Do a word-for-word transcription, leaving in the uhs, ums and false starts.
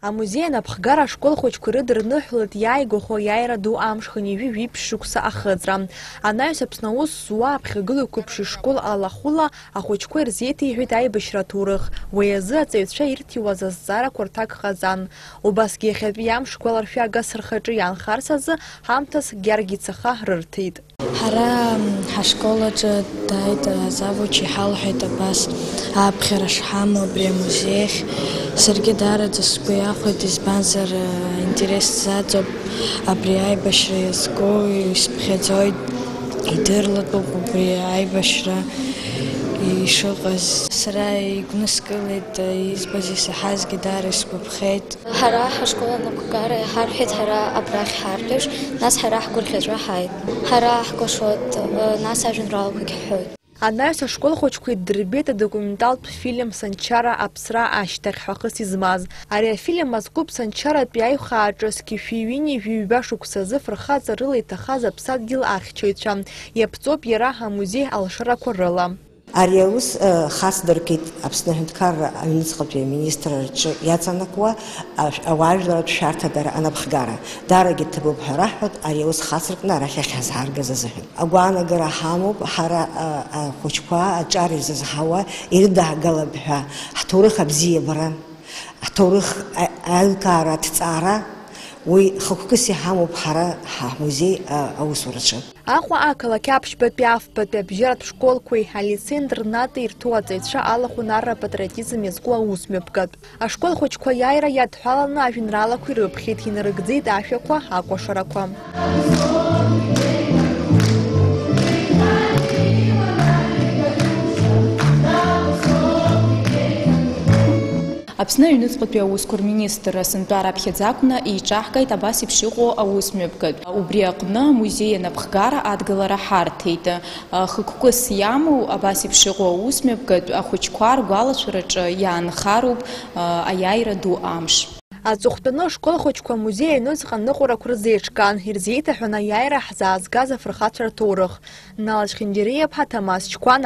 Амузеи анапхгара ашкол хәыҷқәа ирыдырныҳәалеит иааигәахо аиааира ду амш хынҩажәи жәиԥшь шықәса ахыҵра. Анаҩс Аԥсны аус зуа аԥхьагылоу қәыԥш ишкол алахәыла ахәыҷқәа ирзеиҭеиҳәеит аибашьра аҭоурых. Уи азы аҵаҩцәа ирҭиуаз азҵаарақәа рҭак ҟаҵан. Убасгьы иахьатәи амш гәаларшәагас рхаҿы иаанхарц азы ҳамҭас гьаргь ицаха рырҭеит. Ҳара ҳашкол аҿы дааит азавуч, иҳалҳәеит абас аԥхьара шҳамоу абри амузеи ахь. Саргьы даараӡа сгәы иахәеит, избанзар, интерес сзаҵоуп абри аибашьра иазку, исыԥхьаӡоит, идырлатәуп убри аибашьра ишыҟаз. Сара игәныскылеит, избаз исаҳазгьы даара исгәаԥхеит. Ҳара ҳашкол анықәгара иҳарҳәеит ҳара абрахь ҳартәеиԥш, нас ҳара ҳгәырӷьаҵәа ҳааит. Ҳара ҳкәашоит, нас ажәеинраалақәагь ҳҳәоит. Анаҩс ашкол хәыҷқәа иддырбеит адокументалтә фильм Санчара аԥсра ашьҭахь ҳәа хыс измаз. Ари афильм азкуп Санчаратәи аиҩхааҿы зқьи шәи ҩынҩажәи ҩба шықәсазы фырхаҵарыла иҭахаз аԥсадгьыл ахьчаҩцәа. Иаԥҵоуп иара амузеи алшарақәа рыла. Ари аус, э, хацдыркит Аԥсны аҳәынҭқарра аҩныҵҟатәи аминистрра рҿы иаҵанакуа ашә-, ауаажәларратә шәарҭадара анапхгара. Даарагьы дҭабуп ҳәа раҳҳәоит ари аус хацыркны арахь иахьҳазҳаргаз азыҳәан. Агәаанагара ҳамоуп, ҳара, а, ахәыҷқәа аҿар ирзызҳауа ирыдаҳгалап ҳәа, ҳҭоурых абзиабара, ҳҭоурых а-, аилкаара, аҭҵаара, уи хықәкыс иҳамоуп ҳара ҳа-, ҳмузеи, а, аусураҿы. Аҟәа ақалақь аԥшьбатәи афбатәи абжьаратә школқәеи алицеи-интернати ирҭоу аҵаҩцәа алахәынарра апатриотизм иазку аусмҩаԥгатә. Ашкол хәыҷқәа аиааира иадҳәаланы ажәеинраалақәа ирыԥхьеит, инарыгӡеит ашәақәа, акәашарақәа. Аԥсны аҩныҵҟатәи аусқәа рминистрра сынтәа раԥхьаӡа акәны еиҿаҳкааит абас еиԥш иҟоу аусмҩаԥгатә. Убри аҟны амузеи анапхгара адгылара ҳарҭеит. Хықәкыс иамоу абас еиԥш иҟоу аусмҩаԥгатә ахәыҷқәа ргәалашәараҿы иаанхароуп аиааира ду амш. Аҵыхәтәаны ашкол хәыҷқәа амузеи аҩныҵҟа аныҟәарақәа рзеиҿкаан, ирзеиҭаҳәан аиааира ҳзаазгаз афырхацәа рҭоурых. Нал Ачхьынџьариа-иԥҳа Ҭамаз Чқәан.